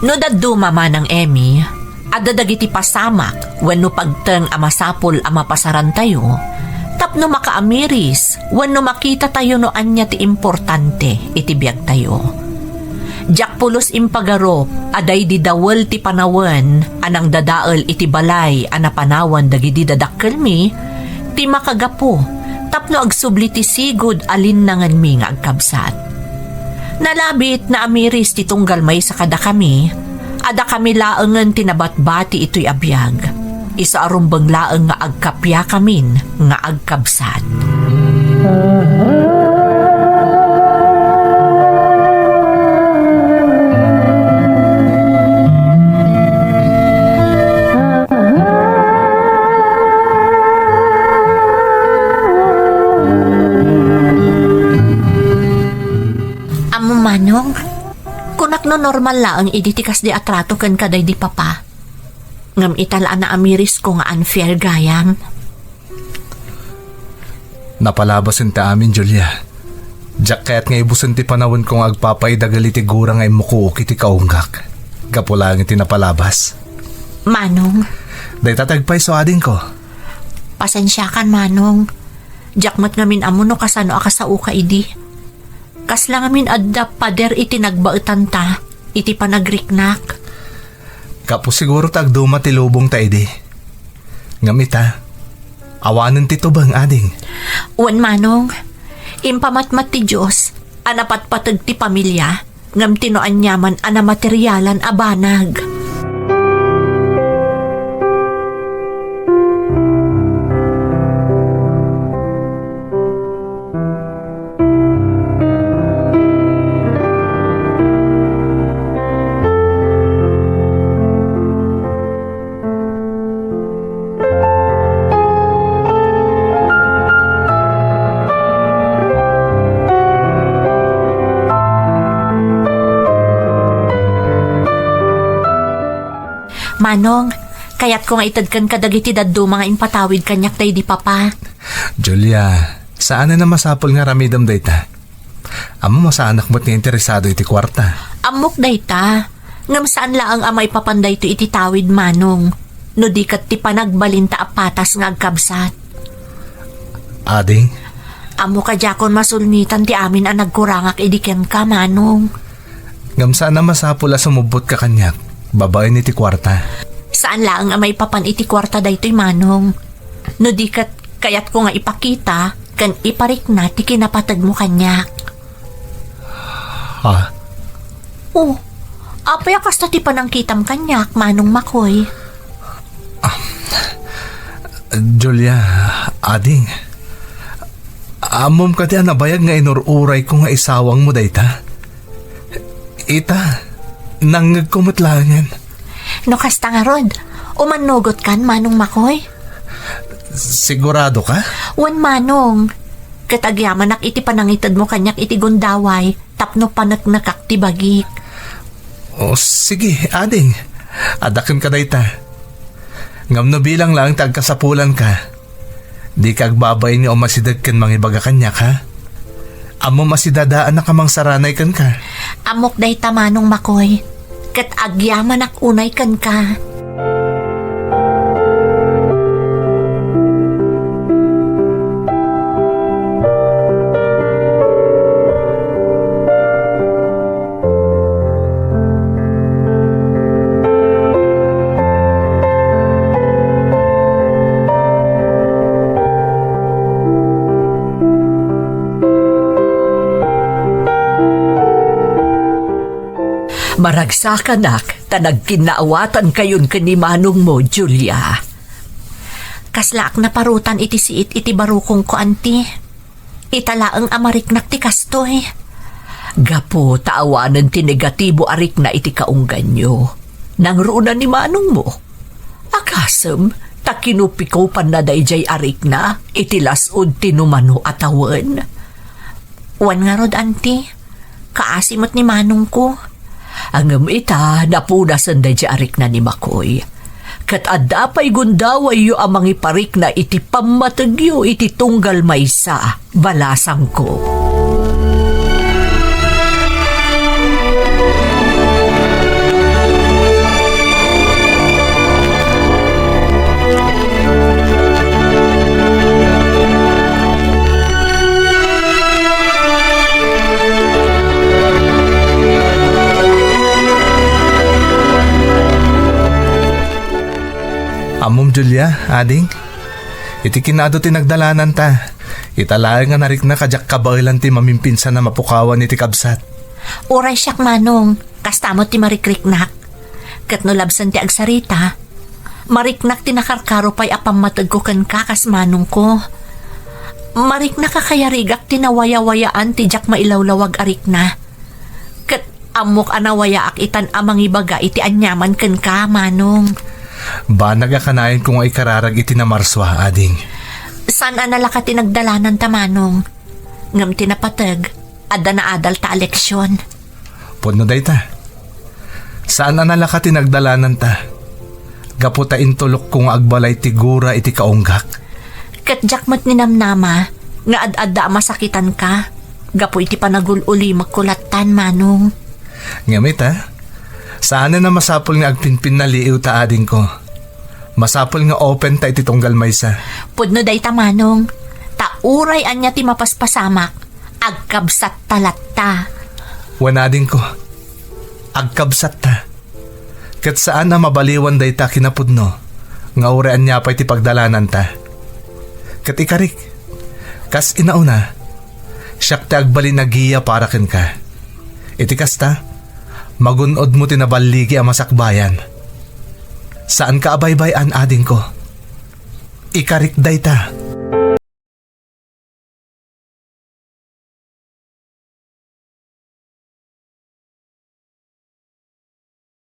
No dadduma, Manang Emmy, adda dagiti pasamak wenno pagteng a masapul a mapasarantayo tapno makaamiris wenno makitatayo no ania ti importante iti biagtayo. Diak pulos impagarup a daydi dawel ti panawen a nangdadael iti balay a napanawan dagidi dadakkelmi ti makagapu tapno agsubli ti sigud a linnangenmi nga agkabsat. Nalabit, naamiris ti tunggal maysa kadakami, a dakami laengen ti nabatbati itoy a biag. Isu a rumbeng laeng nga agkapiakamin nga agkabsat. Ammom, Manong, kunak no normal laeng idi ti kasdi a trato ken kadaydi papa. Ngem ita la a naamirisko nga unfair gayam. Napalabasen ti amin, Julia. Diak kayat nga ibusen ti panawenko nga agpapaidagel iti gura nga immukuok iti kaunggak. Gapu laeng iti napalabas. Manong. Dayta ti agpayso, adingko. Pasensiakan, Manong. Diak met ngamin ammo no kasano a kasaoka idi. Kasla ngamin adda pader iti nagbaetanta iti panagriknak. Gapu siguro ta agduma ti lubongta idi. Ngem ita, awanen ti tubeng, ading. Wen, Manong, impamatmat ti Dios a napatpateg ti pamilia, ngem ti no aniaman a namaterialan a banag. Manong, kayatko nga itedken kadagiti dadduma nga impatawid kaniak daydi papa. Julia, saanen a masapul nga aramidem dayta. Ammom a saanak met nga interesado iti kuarta. Ammok dayta, ngem saan laeng a maipapan daytoy iti tawid, Manong, no di ket ti panagbalinta a patas nga agkabsat. Ading? Ammok a diakon masulnitan ti amin a nagkurangak idi kenka, Manong. Ngem saan a masapul a sumubbotka kaniak babaen iti kuarta. Saan laeng a maipapan iti kuarta daytoy, Manong. No di ket kayatko nga ipakita ken iparikna ti kinapategmo kaniak. Ha? Oh, apay a kasta ti panangkitam kaniak, Manong Makoy? Ah, Julia, ading, ammom kadi a nabayag nga inur-urayko nga isawangmo dayta? Ita, nangngegko met laengen. No kasta ngarud, umannogotkan, Manong Makoy? Sigurado ka? Wen, Manong. Ket agyamanak iti panangitedmo kaniak iti gundaway tapno paneknekak ti bagik. O, sige, ading. Adda kenka dayta. Ngem no bilang laeng ti agkasapulanka, dika agbabain nga umasideg ken mangibaga kaniak, ha? Ammom a sidadaanak a mangsaranay kenka. Ammok dayta, Manong Makoy, ket agyamanak unay kenka. Maragsakanak ta nagkinnaawatan kayon ken ni manongmo, Julia. Kaslaak naparutan iti siit iti barukongko, anti. Ita laeng a mariknak ti kastoy. Gapu ta awanen ti negatibo a rikna iti kaungganyo, nangruna ni manongmo. Akasem, ta kinupikopanna daydiay a rikna iti las-ud ti numano a tawen. Wen ngarud, anti, kaasi met ni manongko. Ngem ita, napunasen daydiay a rikna ni Makoy. Ket adda pay gundawayyo a mangiparikna iti pammategyo iti tunggal maysa, balasangko. Ammom, Julia, ading? Iti kinaadu ti nagdalananta, ita laeng a nariknak a diak kabaelan ti mamimpinsan a mapukawan iti kabsat. Uray siak, Manong, kasta met ti marikriknak. Ket no labsen ti agsarita, mariknak ti nakarkaro pay a pammategko kenka kas manongko. Mariknak a kayarigak ti nawayawayaan ti diak mailawlawag a rikna. Ket ammok a nawayaak itan a mangibaga iti aniaman kenka, Manong. Banag a kanayon ko nga ikararag iti namarsua, ading. Saan a nalaka ti nagdalananta, Manong. Ngem ti napateg, adda naadalta a leksion. Pudno dayta. Saan a nalaka ti nagdalananta. Gapu ta intulokko nga agbalay ti gura iti kaunggak. Ket diak met ninamnama nga ad-adda a masakitanka gapu iti panagul-ulimekko lattan, Manong. Ngem ita, saanen a masapul nga agpinpinnaliiwta, adingko. Masapul nga open ta iti tunggal maysa. Pudno dayta, Manong. Ta uray ania ti mapaspasamak, agkabsatta latta. Wen, adingko, agkabsatta. Ket saan a mabaliwan dayta a kinapudno nga uray ania pay ti pagdalananta. Ket ikarik, kas inauna, siak ti agbalin a gia para kenka. Iti kasta, magun-odmo ti naballigi a masakbayan. Saanka a baybay-an, adingko. Ikarik dayta.